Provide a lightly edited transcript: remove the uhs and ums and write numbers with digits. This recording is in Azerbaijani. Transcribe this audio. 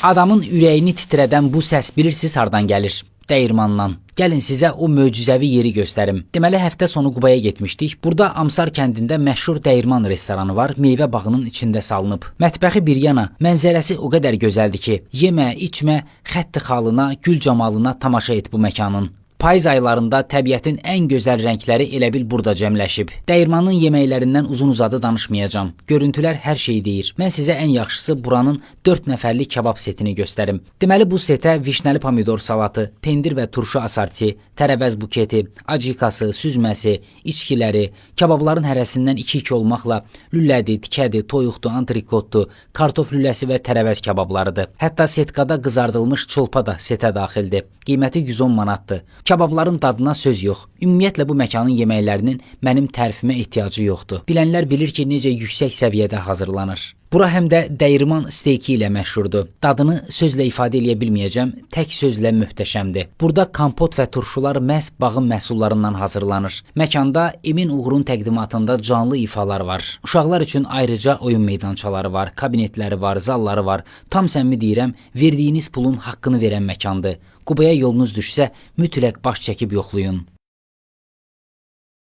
Adamın ürəyini titrədən bu səs bilirsiz hardan gəlir? Dəyirmandan. Gəlin sizə o möcüzəvi yeri göstərim. Deməli həftə sonu Qubaya getmişdik. Burada Amsar kəndində məşhur Dəyirman restoranı var. Meyvə bağının içində salınıb. Mətbəxi bir yana, mənzərəsi o qədər gözəldir ki, yemə, içmə, xətti xalına, gül camalına tamaşa et bu məkanın. Payız aylarında təbiətin ən gözəl rəngləri elə bil burada cəmləşib. Dəyirmanın yeməklərindən uzun-uzadı danışmayacağam. Görüntülər hər şeyi deyir. Mən sizə ən yaxşısı buranın 4 nəfərlik kabab setini göstərim. Deməli bu setə vişnəli pomidor salatı, pendir və turşu asarti, tərəvəz buketi, acikası, süzməsi, içkiləri, kababların hərəsindən 2-2 olmaqla lülədir, tikədir, toyuqdur, antrikotdur, kartof lüləsi və tərəvəz kabablarıdır. Hətta setkada qızardılmış çolpa da setə daxildir. Qiyməti 110 manatdır. Kababların dadına söz yox. Ümumiyyətlə bu məkanın yeməklərinin mənim tərifimə ehtiyacı yoxdur. Bilənlər bilir ki, necə yüksək səviyyədə hazırlanır. Bura həm də dəyirman steyki ilə məşhurdur. Dadını sözlə ifadə eləyə bilməyəcəm, tək sözlə möhtəşəmdir. Burada kompot və turşular məhz bağın məhsullarından hazırlanır. Məkanda Emin Uğurun təqdimatında canlı ifalar var. Uşaqlar üçün ayrıca oyun meydançaları var, kabinetləri var, zalları var. Tam səmimi deyirəm, verdiyiniz pulun haqqını verən məkandır. Qubaya yolunuz düşsə, mütləq baş çəkib yoxlayın.